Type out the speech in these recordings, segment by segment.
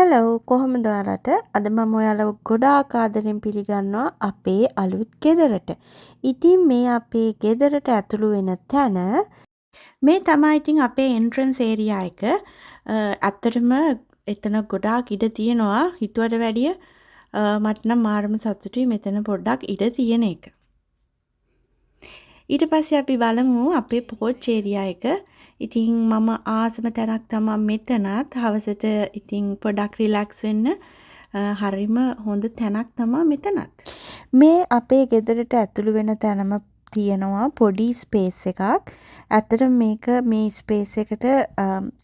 Hello, කොහොමද ඔයාලට? අද මම ඔයාලව ගොඩාක් ආදරෙන් පිළිගන්නවා අපේ අලුත් ගෙදරට. ඉතින් මේ අපේ ගෙදරට ඇතුළු වෙන තැන මේ තමයි. ඉතින් අපේ එන්ට්‍රන්ස් ඒරියා එක. ඇත්තටම එතන ගොඩාක් ඉඩ තියෙනවා හිතුවට වැඩිය. මට නම් මාරම සතුටුයි මෙතන පොඩ්ඩක් ඉඩ තියෙන එක. ඊට පස්සේ අපි බලමු අපේ පෝච් ඒරියා එක. ඉතින් මම ආසම තැනක් තමා මෙතනත්. හවසට ඉතින් පොඩක් රිලැක්ස් වෙන්න හරිම හොඳ තැනක් තමා මෙතනත්. මේ අපේ ගෙදරට ඇතුළු වෙන තැනම තියෙනවා පොඩි ස්පේස් එකක්. ඇත්තටම මේක මේ ස්පේස් එකට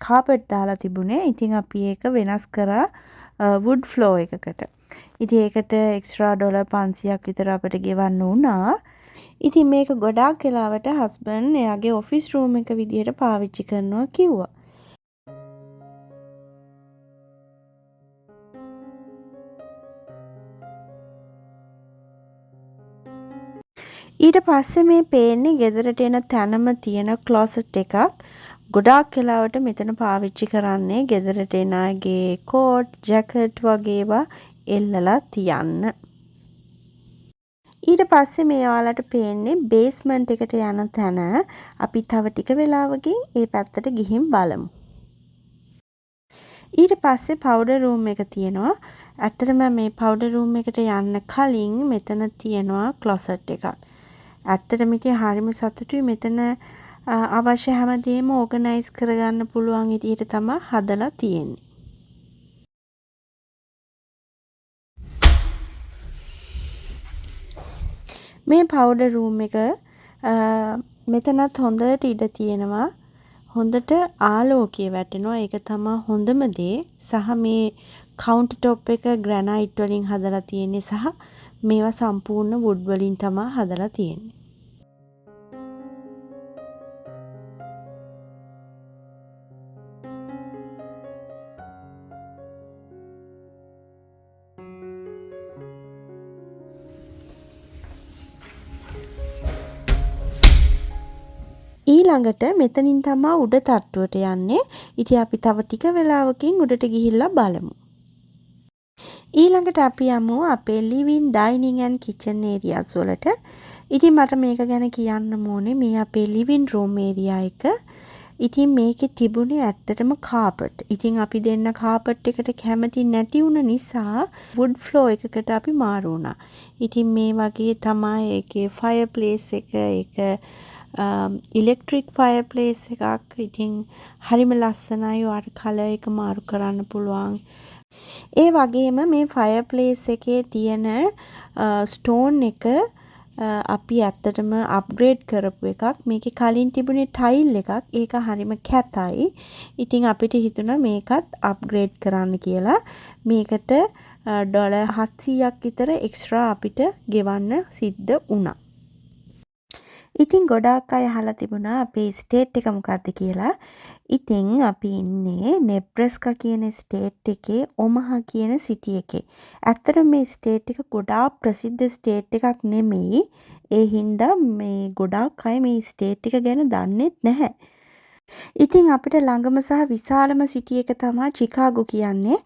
කාපට් දාලා තිබුණේ. ඉතින් අපි ඒක වෙනස් කරා වුඩ් ෆ්ලෝ එකකට. ඉතින් ඒකට එක්ස්ට්‍රා ඩොලර් 500ක් විතර අපිට ගෙවන්න වුණා. ඉතින් මේක ගොඩාක් වෙලාවට හස්බන්ඩ් එයාගේ ඔෆිස් රූම් එක විදිහට පාවිච්චි කරනවා කිව්වා. ඊට පස්සේ මේ පේන්නේ ගෙදරට එන තැනම තියෙන ක්ලොසට් එකක්. ගොඩාක් වෙලාවට මෙතන පාවිච්චි කරන්නේ ගෙදරට එන අයගේ කෝට්, ජැකට් වගේ ඒවා එල්ලලා තියන්න. ඊට පස්සේ මේ ඔයාලට පේන්නේ බේස්මන්ට් එකට යන තැන. අපි තව ටික වෙලාවකින් ඒ පැත්තට ගිහින් බලමු. ඊට පස්සේ පවුඩර් රූම් එක තියෙනවා. ඇත්තටම මේ පවුඩර් රූම් එකට යන්න කලින් මෙතන තියෙනවා ක්ලොසට් එකක්. ඇත්තටම ඉතින් හරිම සතුටුයි, මෙතන අවශ්‍ය හැමදේම ඕගනයිස් කරගන්න පුළුවන් විදිහට තමා හදලා තියෙන්නේ. මේ පවුඩර් රූම් එක, මෙතනත් හොඳට ඉඩ තියෙනවා. හොඳට ආලෝකය වැටෙනවා. ඒක තමා හොඳම දේ. සහ මේ කවුන්ටර් ටොප් එක ග්‍රැනයිට් වලින් හදලා තියෙන්නේ සහ මේවා සම්පූර්ණ වුඩ් වලින් තමා හදලා තියෙන්නේ. ඊළඟට මෙතනින් තමා උඩ තට්ටුවට යන්නේ. ඉතින් අපි තව ටික වෙලාවකින් උඩට ගිහිල්ලා බලමු. ඊළඟට අපි යමු අපේ living, dining and kitchen areas වලට. ඉතින් මට මේක ගැන කියන්න ඕනේ, මේ අපේ ලිවිං රූම් ඒරියා එක. ඉතින් මේකේ තිබුණේ ඇත්තටම කාපට්. ඉතින් අපි දෙන්න කාපට් එකට කැමති නැති වුණ නිසා වුඩ් ෆ්ලෝ එකකට අපි මාරු වුණා. ඉතින් මේ වගේ තමයි ඒකේ ෆයර් ප්ලේස් එක. ඒක ඉලෙක්ට්‍රික් ෆයර් ප්ලේස් එකක්. ඉතින් හරිම ලස්සනයි. ඔයාට කලර් එක මාරු කරන්න පුළුවන්. ඒ වගේම මේ ෆයර් ප්ලේස් එකේ තියෙන ස්ටෝන් එක අපි ඇත්තටම අප්ග්‍රේඩ් කරපු එකක්. මේකේ කලින් තිබුණේ ටයිල් එකක්. ඒක හරිම කැතයි. ඉතින් අපිට හිතුණා මේකත් අප්ග්‍රේඩ් කරන්න කියලා. මේකට ඩොලර් 700ක් විතර එක්ස්ට්‍රා අපිට ගෙවන්න සිද්ධ වුණා. ඉතින් ගොඩාක් අය අහලා තිබුණා අපේ ස්ටේට් එක මොකක්ද කියලා. ඉතින් අපි ඉන්නේ නෙබ්‍රස්කා කියන ස්ටේට් එකේ ඔමහා කියන සිටි එකේ. ඇත්තටම මේ ස්ටේට් එක ගොඩාක් ප්‍රසිද්ධ ස්ටේට් එකක් නෙමෙයි. ඒ හින්දා මේ ගොඩාක් අය මේ ස්ටේට් එක ගැන දන්නෙත් නැහැ. ඉතින් අපිට ළඟම සහ විශාලම සිටි එක තමා චිකාගෝ කියන්නේ.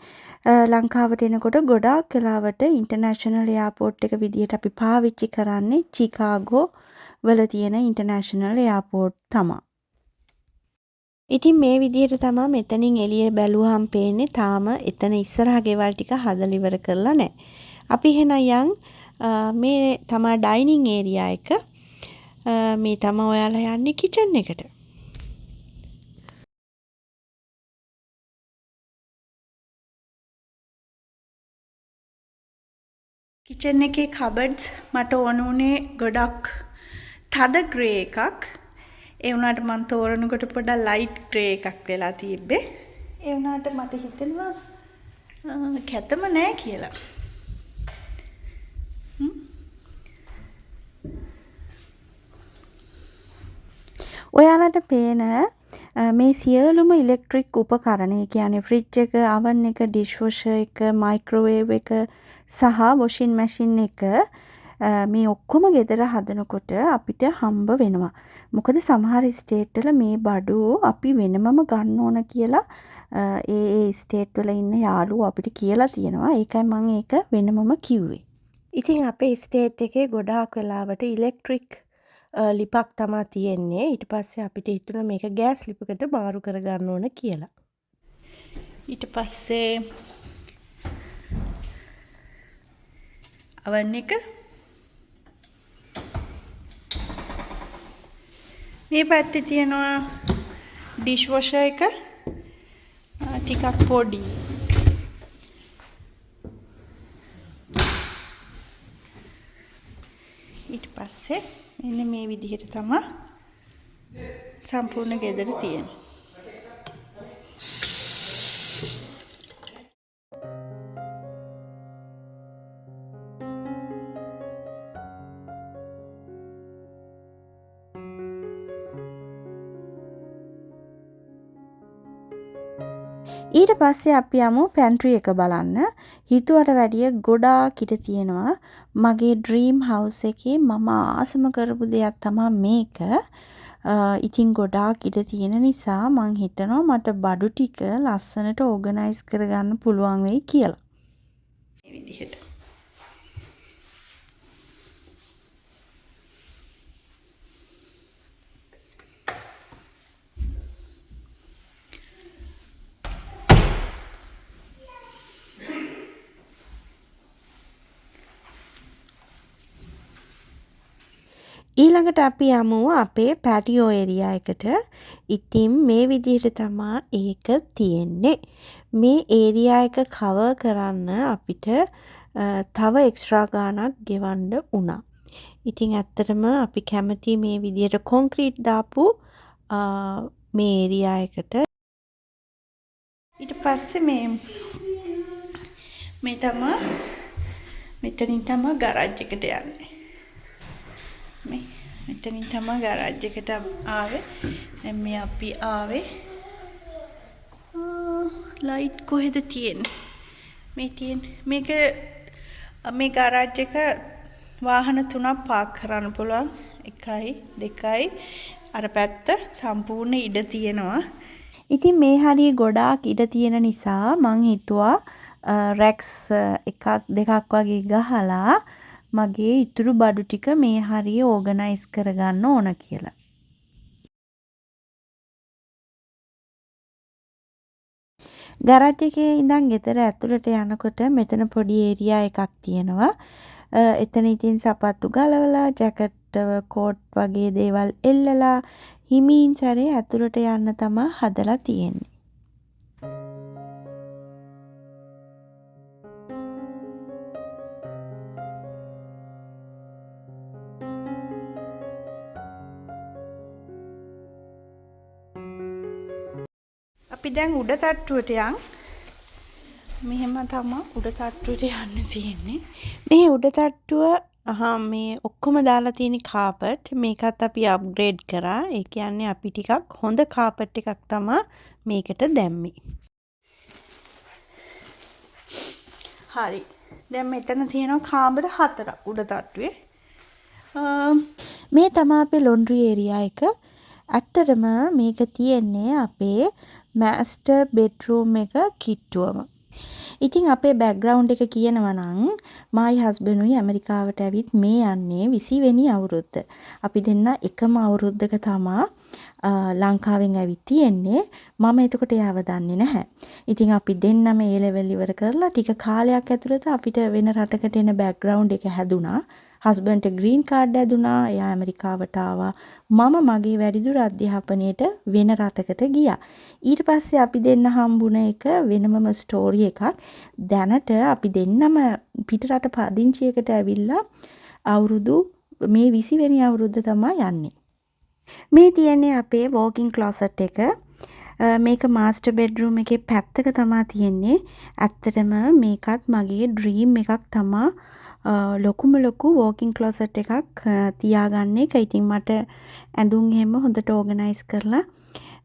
ලංකාවට එනකොට ගොඩාක් වෙලාවට ඉන්ටර්නැෂනල් එයාපෝට් එක විදිහට අපි පාවිච්චි කරන්නේ චිකාගෝ වල තියෙන ඉන්ටර්නැෂනල් එයාපෝට් තමා. ඉතින් මේ විදිහට තමා මෙතනින් එළිය බැලුවහම පේන්නේ. තාම එතන ඉස්සරහ ගෙවල් ටික හදලා ඉවර කරලා නැහැ. අපි එහෙනම් යන්. මේ තමා ඩයිනින් ඒරියා එක. මේ තමා ඔයාලා යන්නේ කිචන් එකට. කිචන් එකේ කබඩ්ස් මට ඕන වුණේ ගොඩක් තද ග්‍රේ එකක්. ඒ වුණාට මං තෝරනකොට පොඩ්ඩක් ලයිට් ග්‍රේ එකක් වෙලා තිබ්බේ. ඒ වුණාට මට හිතෙනවා කැතම නෑ කියලා. ඔයාලට පේන මේ සියලුම ඉලෙක්ට්‍රික් උපකරණ, ඒ කියන්නේ ෆ්‍රිජ් එක, අවන් එක, ඩිෂ් වොෂර් එක, මයික්‍රෝවේව් එක සහ වොෂින් මැෂින් එක මේ ඔක්කොම ගෙදර හදනකොට අපිට හම්බ වෙනවා. මොකද සමහර ස්ටේට් වල මේ බඩු අපි වෙනමම ගන්න ඕන කියලා ඒ ඒ ස්ටේට් වල ඉන්න යාළුවෝ අපිට කියලා තියෙනවා. ඒකයි මං ඒක වෙනමම කිව්වේ. ඉතින් අපේ ස්ටේට් එකේ ගොඩාක් වෙලාවට ඉලෙක්ට්‍රික් ලිපක් තමා තියෙන්නේ. ඊට පස්සේ අපිට හිතුණා මේක ගෑස් ලිපකට මාරු කරගන්න ඕන කියලා. ඊට පස්සේ අවන් එක මේ පැත්තේ තියෙනවා ඩිෂ් වොෂර් එක ටිකක් පොඩි. ඊට පස්සේ මෙන්න මේ විදිහට තමා සම්පූර්ණ ගෙදර තියෙන්නේ. ඊට පස්සේ අපි යමු පැන්ට්‍රි එක බලන්න. හිතුවට වැඩිය ගොඩාක් ඉඩ තියෙනවා. මගේ ඩ්‍රීම් හවුස් එකේ මම ආසම කරපු දෙයක් තමා මේක. ඉතින් ගොඩාක් ඉඩ තියෙන නිසා මං හිතනවා මට බඩු ටික ලස්සනට ඕගනයිස් කරගන්න පුළුවන් වෙයි කියලා. මේ විදිහට. ඊළඟට අපි යමු අපේ පැටියෝ ඒරියා එකට. ඉතින් මේ විදිහට තමා ඒක තියෙන්නේ. මේ ඒරියා එක කවර් කරන්න අපිට තව එක්ස්ට්‍රා ගාණක් ගෙවන්න වුණා. ඉතින් ඇත්තටම අපි කැමති මේ විදිහට කොන්ක්‍රීට් දාපු මේ ඒරියා එකට. ඊට පස්සේ මේ තමා මෙතනින් තමා ගරාජ් එකට යන්නේ. මේ මෙතනින් තමා ගරාජ් එකට ආවේ. දැන් මේ අපි ආවේ. ලයිට් කොහෙද තියෙන්නේ? මේ තියෙන්නේ. මේක මේ ගරාජ් එක වාහන තුනක් පාක් කරන්න පුළුවන්. 1යි 2යි අර පැත්ත සම්පූර්ණ ඉඩ තියෙනවා. ඉතින් මේ හරිය ගොඩාක් ඉඩ තියෙන නිසා මං හිතුවා රැක්ස් එකක් දෙකක් වගේ ගහලා මගේ ඉතුරු බඩු ටික මේ හරිය ඕගනයිස් කරගන්න ඕන කියලා. ගරාජ් එකේ ඉඳන් ගෙදර ඇතුළට යනකොට මෙතන පොඩි ඒරියා එකක් තියෙනවා. එතන ඉතින් සපත්තු ගලවලා ජැකට් කෝට් වගේ දේවල් එල්ලලා හිමින් සැරේ ඇතුළට යන්න තමා හදලා තියෙන්නේ. අපි දැන් උඩ තට්ටුවට යන්. මෙහෙම තමා උඩ තට්ටුවට යන්න තියෙන්නේ. මේ උඩ තට්ටුව මේ ඔක්කොම දාලා තියෙන කාපට්. මේකත් අපි අප්ග්‍රේඩ් කරා. ඒ කියන්නේ අපි ටිකක් හොඳ කාපට් එකක් තමා මේකට දැම්මේ. හරි. දැන් මෙතන තියෙනවා කාමර 4ක් උඩ තට්ටුවේ. මේ තමා අපේ ලොන්ඩ්‍රි ඒරියා එක. ඇත්තටම මේක තියෙන්නේ අපේ මාස්ටර් බෙඩ්රූම් එක කිට්ටුවම. ඉතින් අපේ බැක්ග්‍රවුන්ඩ් එක කියනවා නම් මායි හස්බන්ඩ්ුයි ඇමරිකාවට ඇවිත් මේ යන්නේ 20 වෙනි අවුරුද්ද. අපි දෙන්න එකම අවුරුද්දක තමා ලංකාවෙන් ඇවිත් තියෙන්නේ. මම එතකොට එයාව දන්නේ නැහැ. ඉතින් අපි දෙන්නම ඒ ලෙවල් ඉවර කරලා ටික කාලයක් ඇතුළත අපිට වෙන රටකට එන බැක්ග්‍රවුන්ඩ් එක හැදුනා. හස්බන්ඩ්ට ග්‍රීන් කාඩ් ඇදුනා. එයා ඇමරිකාවට ආවා. මම මගේ වැඩිදුර අධ්‍යාපනයට වෙන රටකට ගියා. ඊට පස්සේ අපි දෙන්න හම්බුන එක වෙනමම ස්ටෝරි එකක්. දැනට අපි දෙන්නම පිටරට පදිංචියකට ඇවිල්ලා අවුරුදු මේ 20 වෙනි අවුරුද්ද තමයි යන්නේ. මේ තියෙන්නේ අපේ වෝකින් ක්ලොසට් එක. මේක මාස්ටර් බෙඩ්රූම් එකේ පැත්තක තමා තියෙන්නේ. ඇත්තටම මේකත් මගේ ඩ්‍රීම් එකක් තමා. ලොකුම ලොකු වෝකින් ක්ලොසට් එකක් තියාගන්න එක. ඉතින් මට ඇඳුම් එහෙම හොඳට ඕගනයිස් කරලා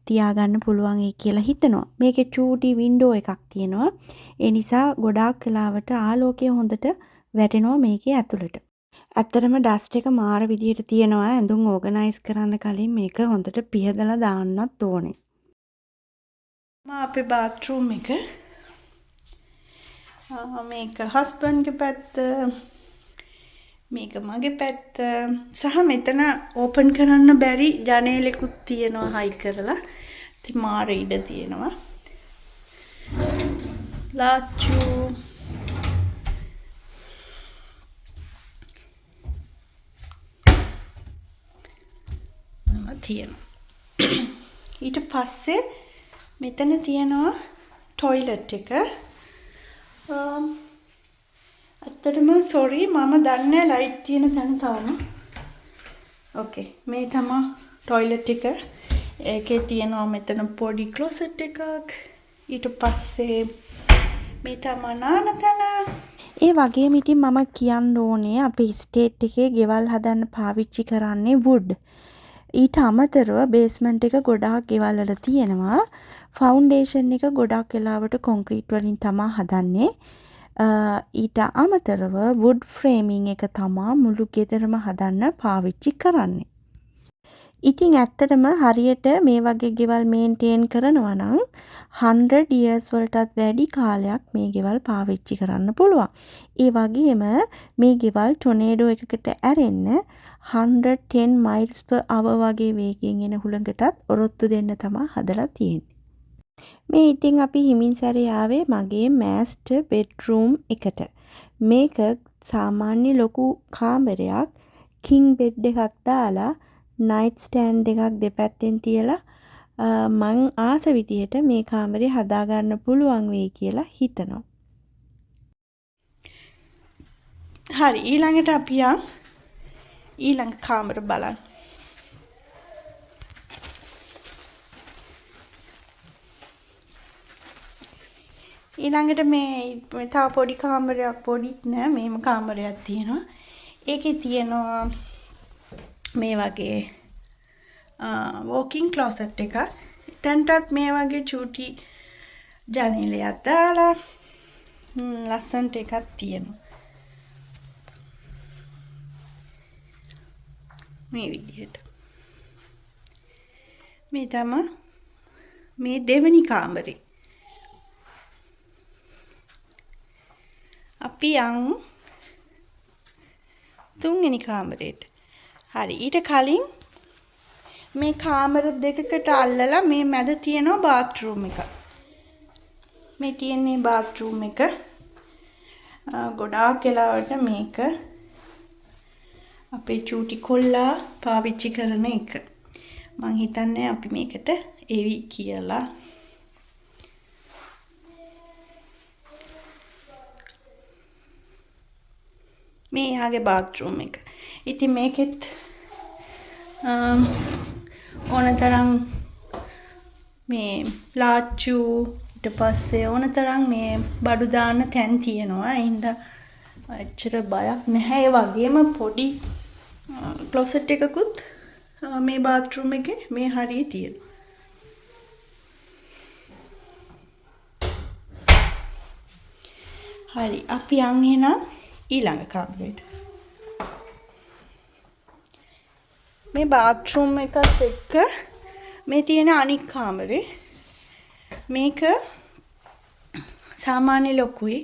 තියාගන්න පුළුවන් ඒ කියලා හිතෙනවා. මේකේ චූටි වින්ඩෝ එකක් තියෙනවා. ඒ නිසා ගොඩාක් වෙලාවට ආලෝකය හොඳට වැටෙනවා මේකේ ඇතුළට. ඇත්තටම ඩස්ට් එක මාර විදියට තියෙනවා. ඇඳුම් ඕගනයිස් කරන්න කලින් මේක හොඳට පිහදලා දාන්නත් ඕනේ. මා අපේ බාත්රූම් එක. මේක හස්බන්ඩ්ගේ පැත්ත, මේක මගේ පැත්ත සහ මෙතන ඕපන් කරන්න බැරි ජනේලෙකුත් තියෙනවා හයි කරලා. ඉතින් මාර ඉඩ තියෙනවා. ලාච්චු තියෙනවා. ඊට පස්සේ මෙතන තියෙනවා ටොයිලට් එක. ඇත්තටම සෝරි මම දන්නේ ලයිට් තියෙන තැන තවම. ඕකේ මේ තමා ටොයිලට් එක. ඒකේ තියෙනවා මෙතන පොඩි ක්ලොසට් එකක්. ඊට පස්සේ මේ තමා නාන තැන. ඒ වගේම ඉතින් මම කියන්න ඕනේ අපේ ස්ටේට් එකේ ගෙවල් හදන්න පාවිච්චි කරන්නේ වුඩ්. ඊට අමතරව බේස්මන්ට් එක ගොඩාක් ගෙවල් වල තියෙනවා. ෆවුන්ඩේෂන් එක ගොඩක් වෙලාවට කොන්ක්‍රීට් වලින් තමා හදන්නේ. ඊට අමතරව වුඩ් ෆ්‍රේමින් එක තමා මුළු ගෙදරම හදන්න පාවිච්චි කරන්නේ. ඉතින් ඇත්තටම හරියට මේ වගේ ගෙවල් මේන්ටේන් කරනවා නම් 100 years වලටත් වැඩි කාලයක් මේ ගෙවල් පාවිච්චි කරන්න පුළුවන්. ඒ වගේම මේ ගෙවල් ටොනේඩෝ එකකට ඇරෙන්න 110 miles per hour වගේ වේගයෙන් එන හුළඟටත් ඔරොත්තු දෙන්න තමා හදලා තියෙන්නේ. මේ ඉතින් අපි හිමින් සැරේ ආවේ මගේ මෑස්ටර් බෙඩ්රූම් එකට. මේක සාමාන්‍ය ලොකු කාමරයක්. කිං බෙඩ් එකක් දාලා නයිට් ස්ටෑන්ඩ් දෙකක් දෙපැත්තෙන් තියලා මං ආස විදිහට මේ කාමරේ හදාගන්න පුළුවන් වෙයි කියලා හිතනවා. හරි, ඊළඟට අපි යන් ඊළඟ කාමර බලන්න. ඊළඟට මේ තව පොඩි කාමරයක්, පොඩිත් නෑ, මේම කාමරයක් තියෙනවා. ඒකේ තියෙනවා මේ වගේ වෝකින් ක්ලොසට් එකක්. එතනටත් මේ වගේ චූටි ජනේලයක් දාලා ලස්සනට එකක් තියෙනවා. මේ විදිහට. මේ තමා මේ දෙවෙනි කාමරේ. අපි යන් තුන්වෙනි කාමරේට. හරි, ඊට කලින් මේ කාමර දෙකකට අල්ලලා මේ මැද තියෙනවා බාත්රූම් එක. මේ තියෙන්නේ බාත්රූම් එක. ගොඩාක් වෙලාවට මේක අපේ චූටි කොල්ලා පාවිච්චි කරන එක. මං හිතන්නේ අපි මේකට එවි කියලා. මේ යාගේ බාත්රූම් එක. ඉතින් මේකෙත් ඕනතරම් මේ ලාච්චු, ඊට පස්සේ ඕනතරම් මේ බඩු දාන්න තැන් තියෙනවා. ඒ හින්දා එච්චර බයක් නැහැ. ඒ වගේම පොඩි ක්ලොසට් එකකුත් මේ බාත්රූම් එකේ මේ හරිය තියෙනවා. හරි, අපි යන් එහෙනම් ඊළඟ කාමරේට. මේ බාත්රූම් එකත් එක්ක මේ තියෙන අනික් කාමරේ. මේක සාමාන්‍ය ලොකුයි.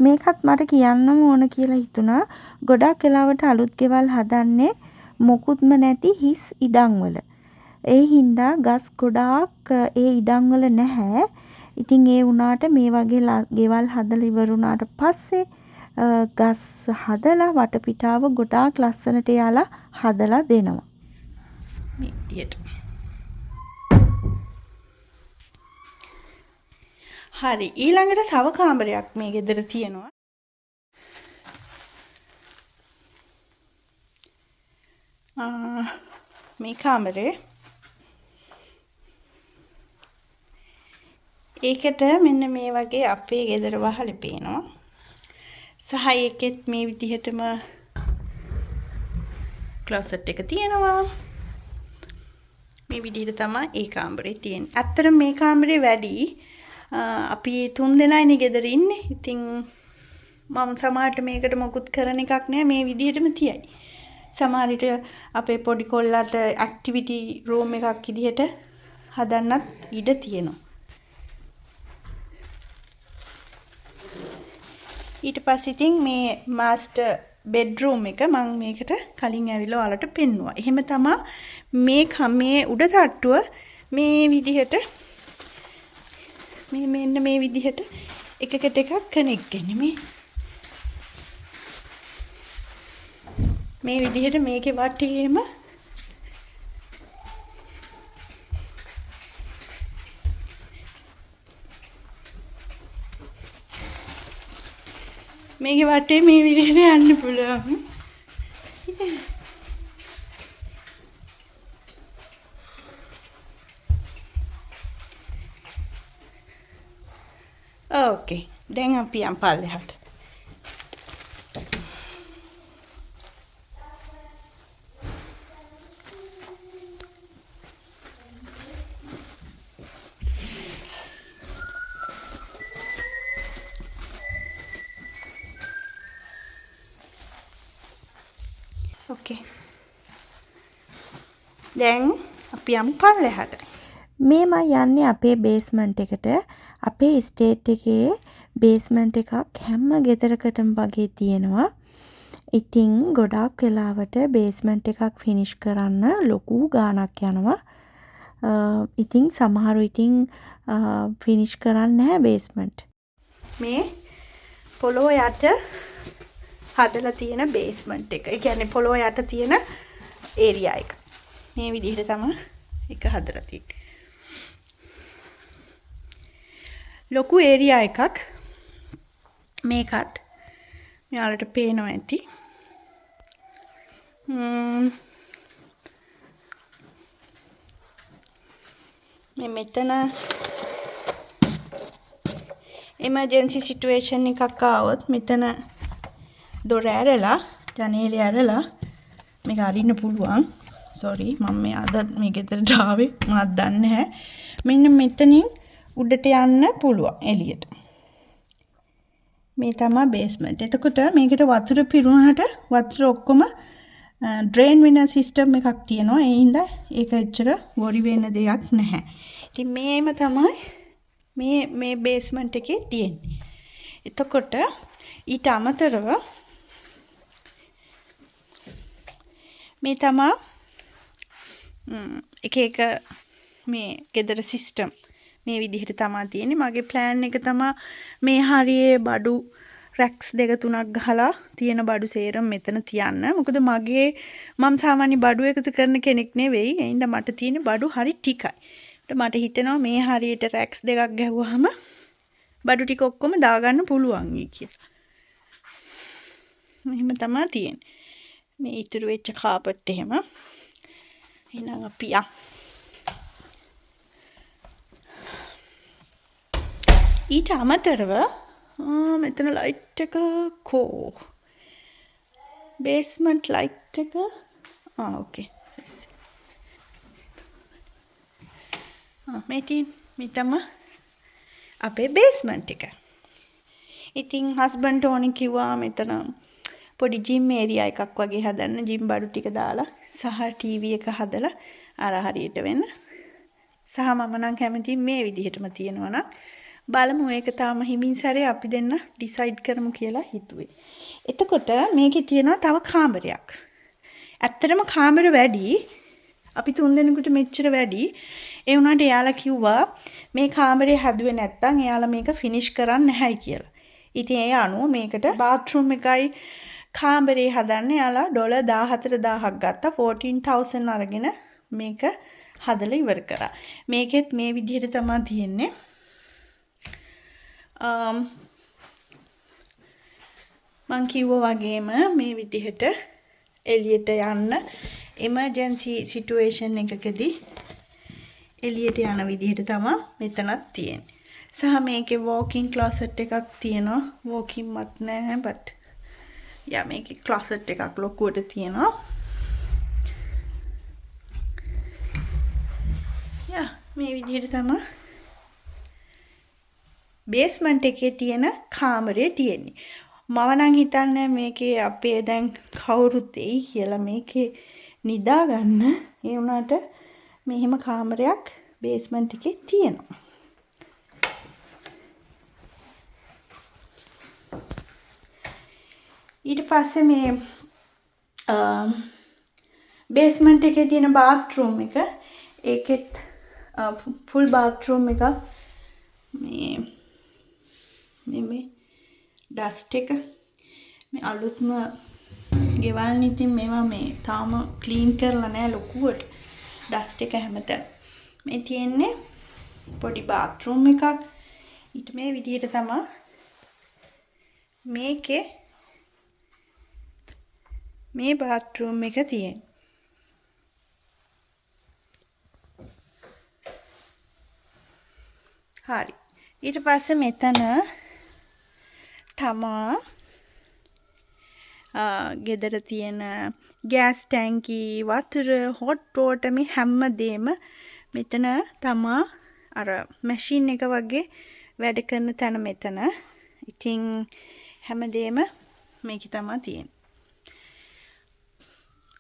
මේකත් මට කියන්නම ඕන කියලා හිතුණා. ගොඩක් වෙලාවට අලුත් ගෙවල් හදන්නේ මොකුත්ම නැති හිස් ඉඩම් වල. ඒ හින්දා ගස් ගොඩාක් ඒ ඉඩම් වල නැහැ. ඉතින් ඒ වුණාට මේ වගේ ගෙවල් හදලා ඉවර වුණාට පස්සේ ගස් හදලා වටපිටාව ගොඩාක් ලස්සනට එයාලා හදලා දෙනවා. මේ විදියට. හරි, ඊළඟට තව කාමරයක් මේ ගෙදර තියෙනවා. මේ කාමරේ ඒකට මෙන්න මේ වගේ අපේ ගෙදර වහලේ පේනවා. සහ ඒකෙත් මේ විදිහටම ක්ලොසට් එක තියෙනවා. මේ විදිහට තමයි ඒ කාමරේ තියෙන්නේ. ඇත්තටම මේ කාමරේ වැඩි. අපි තුන් දෙනයිනේ ගෙදර ඉන්නේ. ඉතින් මම සමහරට මේකට මොකුත් කරන එකක් නෑ, මේ විදිහටම තියයි. සමහර විට අපේ පොඩි කොල්ලාට ඇක්ටිවිටි රූම් එකක් විදිහට හදන්නත් ඉඩ තියෙනවා. ඊට පස්සේ ඉතින් මේ මාස්ටර් බෙඩ්රූම් එක මං මේකට කලින් ඇවිල්ලා ඔයාලට පෙන්නුවා. එහෙම තමා මේ උඩ තට්ටුව මේ විදිහට මේ මෙන්න මේ විදිහට එකකට එකක් කනෙක්ට් වෙන්නේ. මේ විදිහට මේකේ වටේම මේකේ වටේ මේ විදිහට යන්න පුළුවන්. ඕකේ. දැන් අපි යන් පල්ලෙහාට. ඕකේ. දැන් අපි යමු පල්ලෙහාට. මේ මං යන්නේ අපේ බේස්මන්ට් එකට. අපේ ස්ටේට් එකේ බේස්මන්ට් එකක් හැම ගෙදරකටම වගේ තියෙනවා. ඉතින් ගොඩාක් වෙලාවට බේස්මන්ට් එකක් ෆිනිෂ් කරන්න ලොකු ගාණක් යනවා. ඉතින් සමහරු ඉතින් ෆිනිෂ් කරන්නේ නැහැ බේස්මන්ට්. මේ පොළොව යට හදලා තියෙන බේස්මන්ට් එක. ඒ කියන්නේ පොළොව යට තියෙන ඒරියා එක. මේ විදිහට තමයි එක හදලා තියෙන්නේ. ලොකු ඒරියා එකක් මේකත් මෙයාලට පේනවා ඇති. මේ මෙතන එමර්ජන්සි සිටුේෂන් එකක් ආවොත් මෙතන දොර ඇරලා ජනේලය ඇරලා මේක අරින්න පුළුවන්. සෝරි, මම මේ අද මේ ගෙදරට ආවේ මාත් දන්නේ නැහැ. මෙන්න මෙතනින් උඩට යන්න පුළුවන් එළියට. මේ තමා බේස්මන්ට්. එතකොට මේකට වතුර පිරුණාට වතුර ඔක්කොම ඩ්‍රේන් වෙන සිස්ටම් එකක් තියෙනවා. ඒ හින්දා ඒක එච්චර වොරි වෙන දෙයක් නැහැ. ඉතින් මේම තමයි මේ බේස්මන්ට් එකේ තියෙන්නේ. එතකොට ඊට අමතරව මේ තමා එක එක මේ ගෙදර සිස්ටම් මේ විදිහට තමා තියෙන්නේ. මගේ ප්ලෑන් එක තමා මේ හරියේ බඩු රැක්ස් දෙක තුනක් ගහලා තියෙන බඩු සේරම මෙතන තියන්න. මොකද මම සාමාන්‍ය බඩු එකතු කරන කෙනෙක් නෙවෙයි. ඒ හින්දා මට තියෙන බඩු හරි ටිකයි. ඒත් මට හිතෙනවා මේ හරියට රැක්ස් දෙකක් ගැහුවාම බඩු ටික ඔක්කොම දාගන්න පුළුවන් යි කියලා. මෙහෙම තමා තියෙන්නේ. මේ ඉතුරු වෙච්ච කාපට් එහෙම. එහෙනම් අපි යන්. ඊට අමතරව මෙතන ලයිට් එක කෝ? බේස්මන්ට් ලයිට් එක. ඕකේ. මේ තියෙන මේ තමයි අපේ බේස්මන්ට් එක. ඉතින් හස්බන්ඩ් ඕනි කිව්වා මෙතන පොඩි ජිම් ඒරියා එකක් වගේ හදන්න, ජිම් බඩු ටික දාලා සහ ටීවී එක හදලා අර හරියට වෙන්න. සහ මම නම් කැමතියි මේ විදිහටම තියෙනවා නම්. බලමු ඒක තාම හිමින් සැරේ අපි දෙන්න ඩිසයිඩ් කරමු කියලා හිතුවේ. එතකොට මේකේ තියෙනවා තව කාමරයක්. ඇත්තටම කාමර වැඩි. අපි තුන් දෙනෙකුට මෙච්චර වැඩි. ඒ වුණාට එයාලා කිව්වා මේ කාමරේ හැදුවේ නැත්තම් එයාලා මේක ෆිනිෂ් කරන්නේ නැහැයි කියලා. ඉතින් ඒ අනුව මේකට බාත්රූම් එකයි කාමරේ හදන්න එයාලා ඩොලර් දාහතර දාහක් ගත්තා. 14,000 අරගෙන මේක හදලා ඉවර කරා. මේකෙත් මේ විදිහට තමා තියෙන්නේ. මං කිව්වා වගේම මේ විදිහට එළියට යන්න එමර්ජන්සි සිටුේෂන් එකකදී එළියට යන විදිහට තමා මෙතනත් තියෙන්නේ. සහ මේකේ වෝකින් ක්ලොසට් එකක් තියෙනවා. වෝකින් මත් නෑ බට් යා මේකේ ක්ලොසට් එකක් ලොකුවට තියෙනවා. යා මේ විදිහට තමා බේස්මන්ට් එකේ තියෙන කාමරේ තියෙන්නේ. මම නම් හිතන්නේ මේකේ අපේ දැන් කවුරුත් එයි කියලා මේකේ නිදා ගන්න. ඒ වුණාට මෙහෙම කාමරයක් බේස්මන්ට් එකේ තියෙනවා. ඊට පස්සේ මේ බේස්මන්ට් එකේ තියෙන බාත්රූම් එක, ඒකෙත් ෆුල් බාත්රූම් එකක්. මේ මේ මේ ඩස්ට් එක මේ අලුත්ම ගෙවල් ඉතින් මේවා මේ තාම ක්ලීන් කරලා නෑ ලොකුවට. ඩස්ට් එක හැමතැනම. මේ තියෙන්නේ පොඩි බාත්රූම් එකක්. ඊට මේ විදිහට තමා මේකේ මේ බාත්රූම් එක තියෙන්නේ. හරි. ඊට පස්සේ මෙතන තමා ගෙදර තියෙන ගෑස් ටැංකි, වතුර, හොට් වෝටර් මේ හැම දේම මෙතන තමා අර මැෂින් එක වගේ වැඩ කරන තැන මෙතන. ඉතින් හැම දේම මේකේ තමා තියෙන්නේ.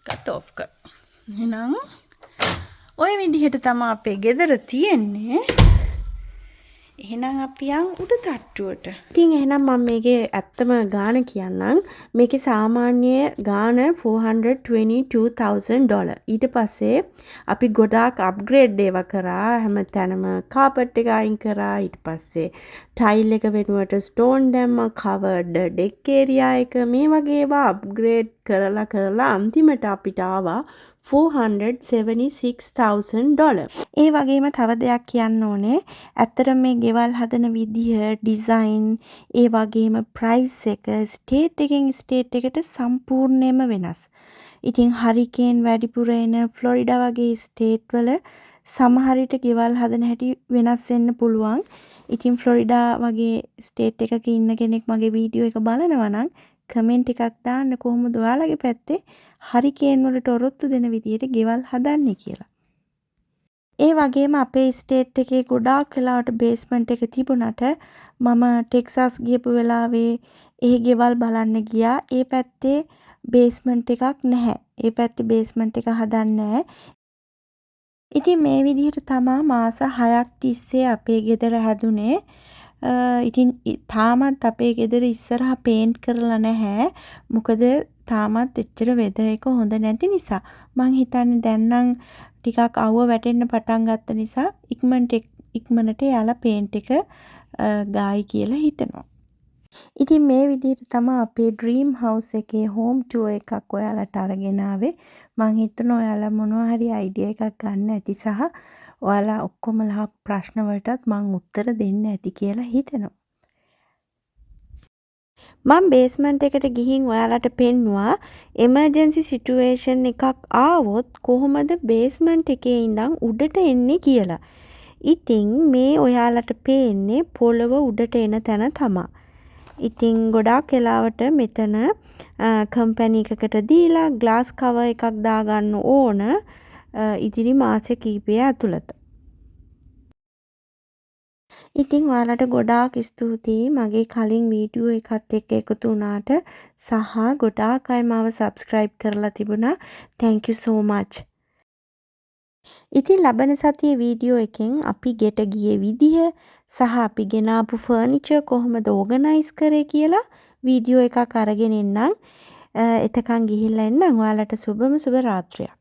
කත් ඔෆ් කරමු. එහෙනම් ඔය විදිහට තමා අපේ ගෙදර තියෙන්නේ. එහෙනම් අපි යන් උඩ තට්ටුවට. ඉතින් එහෙනම් මම මේකේ ඇත්තම ගාන කියන්නම්. මේකේ සාමාන්‍ය ගාන $422,000. ඊට පස්සේ අපි ගොඩාක් අප්ග්‍රේඩ් ඒවා කරා. හැම තැනම කාපට් එක අයින් කරා. ඊට පස්සේ ටයිල් එක වෙනුවට ස්ටෝන් දැම්මා. කවර්ඩ් ඩෙක් ඒරියා එක මේ වගේ ඒවා අප්ග්‍රේඩ් කරලා කරලා අන්තිමට අපිට ආවා $476,000. ඒ වගේම තව දෙයක් කියන්න ඕනේ. ඇත්තටම මේ ගෙවල් හදන විදිහ, ඩිසයින්, ඒ වගේම ප්‍රයිස් එක ස්ටේට් එකෙන් ස්ටේට් එකට සම්පූර්ණයෙන්ම වෙනස්. ඉතින් හරිකේන් වැඩිපුර එන ෆ්ලොරිඩා වගේ ස්ටේට් වල සමහර විට ගෙවල් හදන හැටි වෙනස් වෙන්න පුළුවන්. ඉතින් ෆ්ලොරිඩා වගේ ස්ටේට් එකක ඉන්න කෙනෙක් මගේ වීඩියෝ එක බලනවා නම් කමෙන්ට් එකක් දාන්න කොහොමද ඔයාලගේ පැත්තේ හරිකේන් වලට ඔරොත්තු දෙන විදියට ගෙවල් හදන්නේ කියලා. ඒ වගේම අපේ ස්ටේට් එකේ ගොඩාක් වෙලාවට බේස්මන්ට් එක තිබුණට මම ටෙක්සාස් ගියපු වෙලාවේ ඒ ගෙවල් බලන්න ගියා. ඒ පැත්තේ බේස්මන්ට් එකක් නැහැ. ඒ පැත්තේ බේස්මන්ට් එක හදන්නේ නැහැ. ඉතින් මේ විදිහට තමා මාස 6ක් තිස්සේ අපේ ගෙදර හැදුනේ. ඉතින් තාමත් අපේ ගෙදර ඉස්සරහා පේන්ට් කරලා නැහැ. මොකද තාමත් එච්චර වෙදර් එක හොඳ නැති නිසා. මං හිතන්නේ දැන් නම් ටිකක් අවුව වැටෙන්න පටන් ගත්ත නිසා ඉක්මනට එයාලා පේන්ට් එක ගායි කියලා හිතෙනවා. ඉතින් මේ විදිහට තමා අපේ ඩ්‍රීම් හවුස් එකේ හෝම් ටුවර් එකක් ඔයාලට අරගෙන ආවේ. මං හිතනවා ඔයාලා මොනවා හරි අයිඩියා එකක් ගන්න ඇති සහ ඔයාලා ඔක්කොමලා ප්‍රශ්න වලටත් මං උත්තර දෙන්න ඇති කියලා හිතෙනවා. මං බේස්මන්ට් එකට ගිහින් ඔයාලට පෙන්නුවා එමර්ජන්සි සිටුේෂන් එකක් ආවොත් කොහොමද බේස්මන්ට් එකේ ඉඳන් උඩට එන්නේ කියලා. ඉතින් මේ ඔයාලට පේන්නේ පොළව උඩට එන තැන තමා. ඉතින් ගොඩාක් වෙලාවට මෙතන කම්පැනි එකකට දීලා ග්ලාස් කවර් එකක් දාගන්න ඕන ඉදිරි මාස කිහිපය ඇතුළත. ඉතින් ඔයාලට ගොඩාක් ස්තුතියි මගේ කලින් වීඩියෝ එකත් එක්ක එකතු වුණාට සහ ගොඩාක් අය මාව සබ්ස්ක්‍රයිබ් කරලා තිබුණා. Thank you so much. ඉතින් ලබන සතියේ වීඩියෝ එකෙන් අපි ගෙට ගියේ විදිහ සහ අපි ගෙනාපු ෆර්නිචර් කොහොමද ඕගනයිස් කරේ කියලා වීඩියෝ එකක් අරගෙන එන්නම්. එතකන් ගිහිල්ලා එන්නම්. ඔයාලට සුබම සුබ රාත්‍රියක්.